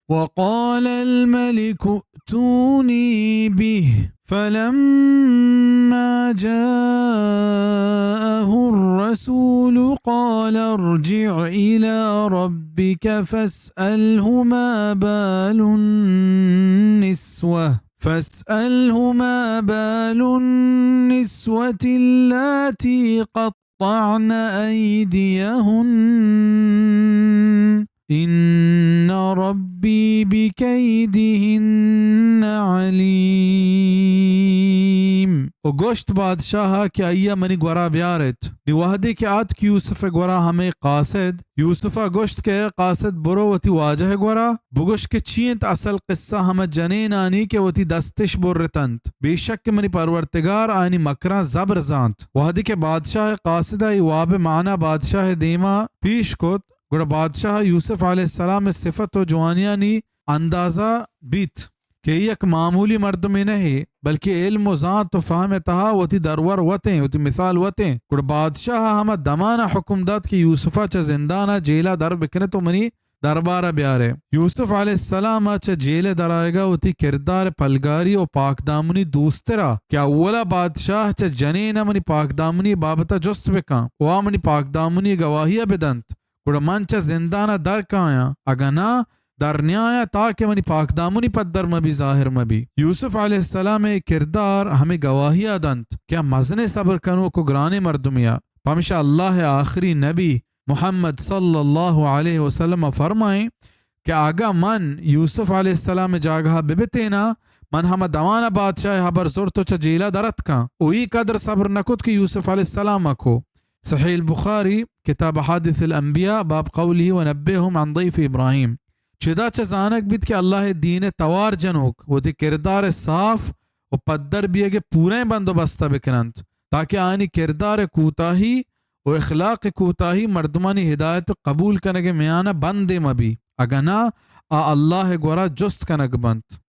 وقال الملك ائتوني به فلما جاءه الرسول قال ارجع إلى ربك فاسأله ما بال النسوة، فاسأله ما بال النسوة اللاتي قطعن أيديهن إن ربي بكيدهن عليم۔ و گوشت بادشاہ ءَ کہ آئی ءَ منی گورا بیار ات۔ نی وہدے کہ آتک یوسف ءِ گورا ہمے قاصد، یوسف ءَ گوشت کہ اے قاصد، برو وتی واجہ ءِ گورا، بگوش کہ چی انت اصل قصہ ہمے جنینانی کہ وتی دستش برتنت۔ بے شک کہ منی پرورتگار آیانی مکراں زبر زانت۔ وہدے کہ بادشاہ ءِ قاصد ءَ اے واب ءِ معنا بادشاہ ءِ دیما پیش کت، گڑا بادشاہ ءَ یوسف علیہ السلام ءِ صفت و جوانیانی اندازہ بیت کہ اے یک معمولی مردمے نہ اے، بلکہ علم و زانت و فہم ءِ تہا وتی درور وتیں، وتی مثال وتیں۔ گڑا بادشاہ ءَ ہما دمان ءَ حکم دات کہ یوسف ءَ چہ زندان ءَ جیل ءَ در بکنت و منی دربار ءَ بیارے۔ یوسف علیہ السلام ءَ چہ جیل ءِ درآیگ ءَ وتی کردار ءِ پلگاری و پاکدامنی دوستر ءَ کہ اولا بادشاہ چہ جنین ءَ منی پاکدامنی بابت ءَ جست بکن و آ منی پاکدامنی گواہی ءَ بدنت، گڑا من چہ زندان ءَ در کایاں، اگاں ناں در نیایاں، تاکہ منی پاکدامنی پدر مبی، ظاہر مبی۔ یوسف علیہ السلام ءِ کردار ہمے گواہی ءَ دنت کہ آ مزنیں صبر کنوک و گرانیں مردمے ءَ۔ پمشا اللہ ءِ آخری نبی محمد صلی اللہ علیہ وسلم ءَ فرمائیں کہ اگاں من یوسف علیہ السلام ءِ جاگہ ءَ ببتیناں، من ہما دمان ءَ بادشاہ ءِ ہبر زرت و چہ جیل ءَ در اتکاں۔ و اے قدر صبر نہ کت کہ یوسف علیہ السلام ءَ کو۔ صحیح البخاری، کتاب احادیث الانبیاء، باب قوله ونبئهم عن ضیف ابراہیم۔ چدا چہ زانگ بیت کہ اللہ ءِ دین ءِ توار جنوک وتی کردار ءِ صاف و پدر بیگ ءِ پورئیں بندوبست ءَ بکننت، تاکہ آیانی کردار ءِ کوتاہی و اخلاق ءِ کوتاہی مردمانی ہدایت و قبول کنگ ءِ میان ءَ بندے مہ بی، اگاں ناں آ اللہ ءِ گورا جست کنگ بنت۔